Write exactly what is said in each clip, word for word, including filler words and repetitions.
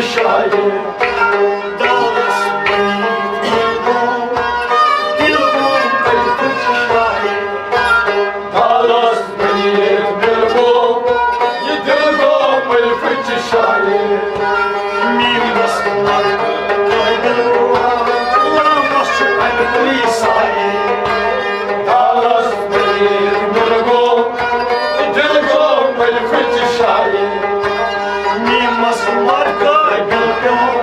شاعر۔ دالس بنیت مےٚ گوٚو دِل گوٚو ألفٕچ شاعر۔ دالس بنیت مےٚ گوٚو، یہِ دِل گوٚو ألفٕچ شاعر۔ میٖرس مرد قٲبل لامس چھُ اَلفٕے سایہِ۔ دالس بنیت مےٚ گوٚو، دِل گوٚو ألفٕچ شاعر۔ میٖمس مرد قٲبل پیوٚو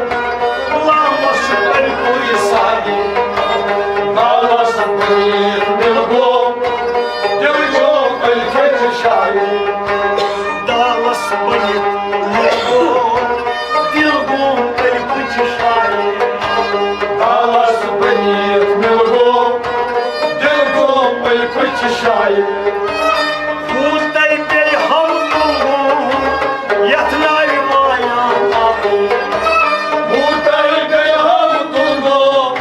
لامس چھُ اَلفٕے سایہِ۔ دالس بنیت مےٚ گوٚو، دِل گوٚو ألفٕچ شاعر۔ دالس بنیت مےٚ گوٚو، دِل گوٚو ألفٕچ شاعر۔ دالس بنیت مےٚ گوٚو، دِل گوٚو ألفٕچ شاعر۔ کوٗتاہ بیٚیہِ ہم تُلہٕ یتھ ناوِ وایان آیہِ۔ کوٗتاہ بیٚیہِ ہم تُلہٕ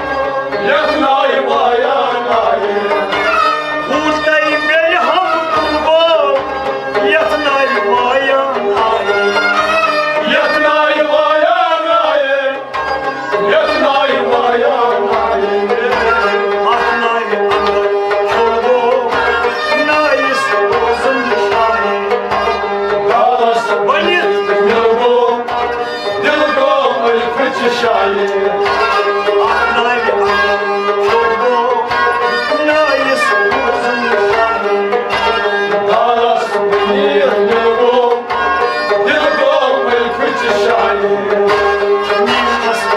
یتھ ناوِ وایان آیہِ۔ کوٗتاہ بیٚیہِ ہم تُلہٕ یتھ ناوِ وایان آیہِ۔ یتھ ناوِ وایان آیہِ۔ یتھ ناوِ وایان آیہِ۔ اتھ ناوِ اندر کھیوٚو ناوِ سوزُن شاعر۔ دالس بنِتھ مےٚ گوٚو، دِل گوٚو ألفٕچ شاعر۔ اتھ ناوِ اندر کھیوٚو ناوِ سوزُن شاعر۔ دالس بنِتھ مےٚ گوٚو، دِل گوٚو ألفٕچ شاعر۔ میٖٹھس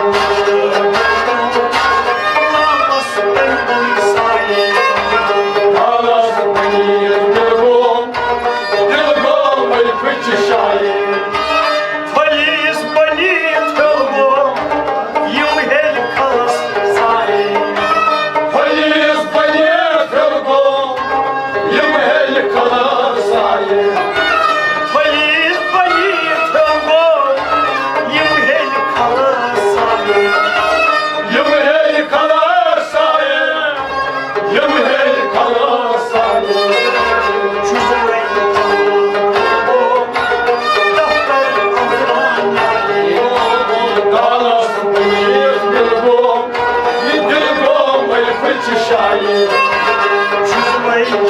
غلامس تٔمۍ تُل سایہِ۔ دالس بنیت مےٚ گوٚو، دِل گوٚو ألفٕچ شاعر۔ پھٔلیٖس بنیت پھِرگوم یِم ہیٚلہِ کھلس سایہِ۔ پھٔلیٖس بنیت پھِرگوم یِم ہیٚلہِ کھلس سایہِ۔ پھٔلیٖس بنیت پھِرگوم یِم ہیٚلہِ کھلس سایہِ۔ یِم ہیٚلہِ کھلس سایہِ۔ یِم ہیٚلہِ کھلس سایہِ۔ چھُس وۄنۍ دفتر افغان یارِ۔ دالس بنیت دِل گوٚو، یہِ دِل گوٚو ألفٕچ شاعر۔ چھُس وۄنۍ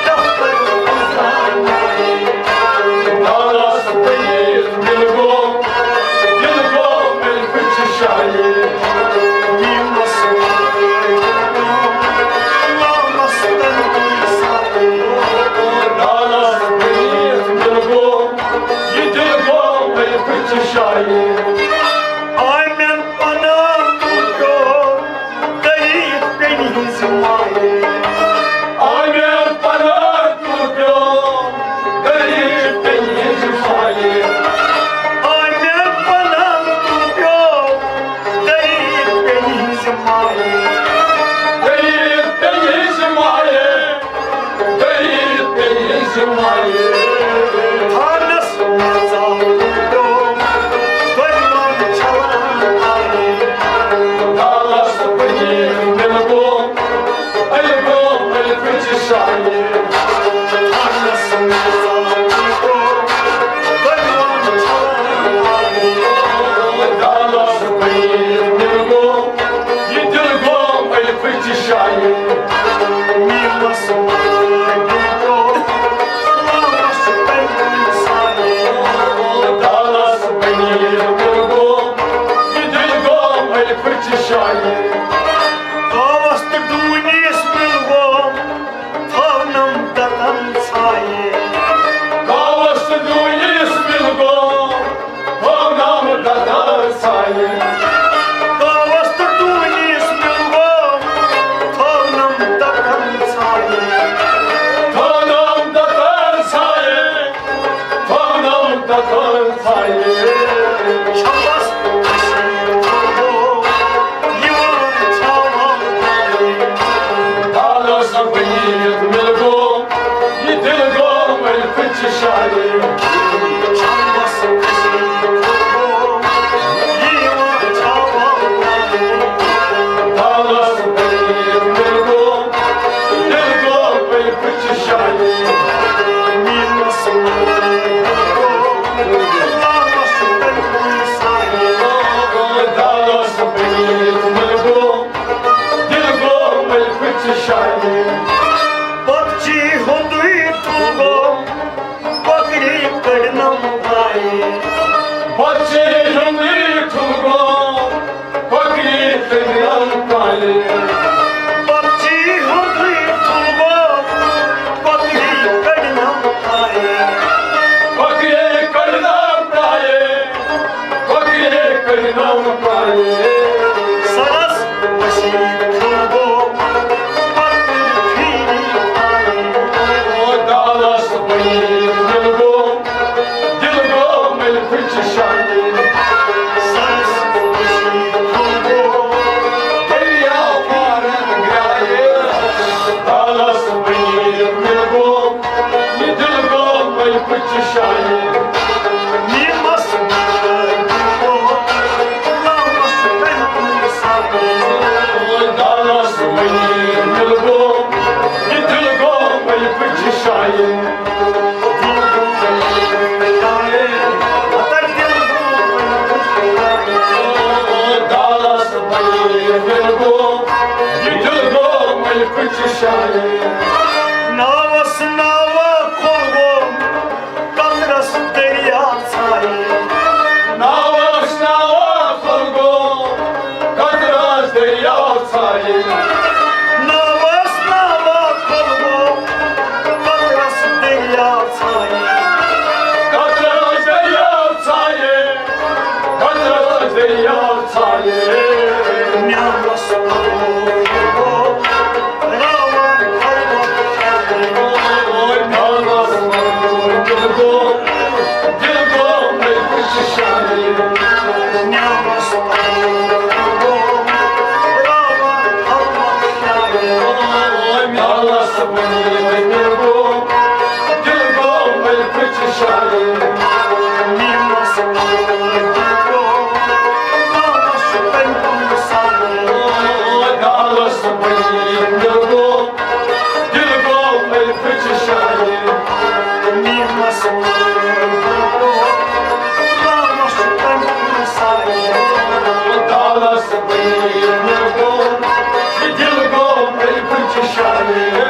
دفتر افغان یارِ۔ دالس بنیت دِل گوٚو، دِل گوٚو ألفٕچ شاعر۔ میٖمس لامس تنقیٖد سایہِ۔ دالس بنیت دِل گوٚو، یہِ دِل گوٚو ألفٕچ شاعر۔ آمن پناہ تُل پیوٚو غریٖب بیٚنہِ ہٕنٛزِ مایہِ۔ آمن پناہ تُل پیوٚو غریٖب بیٚنہِ ہٕنٛزِ مایہِ۔ آمن پناہ تُل پیوٚو غریٖب بیٚنہِ ہٕنٛزِ مایہِ۔ غریٖب بیٚنہِ ہٕنٛزِ مایہِ۔ غریٖب بیٚنہِ ہٕنٛزِ مایہِ۔ تھانس منٛز آو پیوٚو دۄنوَن چھلان آیہِ۔ دالس بنیت مےٚ گوٚو، ألۍ گوٚو ألفٕچ شاعر۔ دالس بنیت مےٚ گوٚو، یہِ دِل گوٚو ألفٕچ شاعر۔ میٖمس دالس بنیت مےٚ گوٚو، یہِ دِل گوٚو ألفٕچ شاعر۔ گاوس تہٕ ڈوٗنِس مِلوو، تھاونم دتن سایہِ۔ گاوس تہٕ ڈوٗنِس مِلوو، تھاونم دتن سایہِ۔ گاوس تہٕ ڈوٗنِس مِلوو، تھاونم دتن سایہِ۔ تھاونم دتن سایہِ۔ تھاونم دتن سایہِ۔ چھپس کشمیر تھوٚو یِوان چھاوان۔ دالس بنیت مےٚ گوٚو، یہِ دِل گوٚو ألفٕچ شاعر۔ چھپس کشمیر تھوٚو یِوان چھاوان۔ دالس بنیت مےٚ گوٚو، دِل گوٚو ألفٕچ شاعر۔ میٖمس مطلب گوٚو، پتہٕ چھِ ہیوٚنُے ٹھُلہٕ گوٚو، کۄکرِ کٔرۍ ناو کالہِ۔ پتہٕ چھِ ہیوٚنُے ٹھُلہٕ گوٚو، کۄکرِ کٔرۍ ناو کالہِ۔ کۄکرِ کٔرۍ ناو کالہِ، کۄکرِ کٔرۍ ناو کالہِ۔ سرس پسی ٹھُلہٕ گوٚو، پتہٕ پھیری کالہِ۔ او دالس پٔنیٖر مِل گوٚو، دِل گوٚو مٔلۍ پھٕچہِ شاعر۔ سرس پسی ٹھُلہٕ گوٚو، دٔریاو مارن گرٛایہِ۔ دالس پٔنیٖر مِل گوٚو، یہِ دِل گوٚو مٔلۍ پھٕچہِ شاعر۔ نیٖمس بَرٲے دِل گوٚو، لامس تٔمۍ کُن سارے۔ دالس پٔنیٖر مِل گوٚو، یہِ دِل گوٚو مٔلۍ پھٕچہِ شاعر۔ دالس بنی مِل گوٚو، یہِ دِل گوٚو مٔلۍ پھٕچہِ شاعر۔ ناوس ناوا کھوٚل گوٚو، قطرس دٔریاو ژھایہِ۔ ناوس ناوا کھوٚل گوٚو، قطرس دٔریاو ژھایہِ۔ ناوس ناوا کھوٚل گوٚو، قطرس دٔریاو ژھایہِ۔ قطرس دٔریاو ژھایہِ، قطرس دٔریاو ژھایہِ۔ نیامس پھوٚل گوٚو، راوان خلوت شاعہِ۔ نیامس پھوٚل گوٚو، دِل گوٚو مٔلۍ پھٕچہِ شاعر۔ نیامس پھوٚل گوٚو، راوان خلوت شاعر۔ نیامس پھوٚل گوٚو، دِل گوٚو مٔلۍ پھٕچہِ شاعر۔ نیامس پھوٚل گوٚو، لامس تٔمۍ کُن سارے۔ دالس پٔنیٖر مِل گوٚو، دِل گوٚو مٔلۍ پھٕچہِ شاعر۔ نیٖمس لامس تٔمۍ کُن سارے۔ دالس پٔنیٖر مِل گوٚو، دِل گوٚو مٔلۍ پھٕچہِ شاعر۔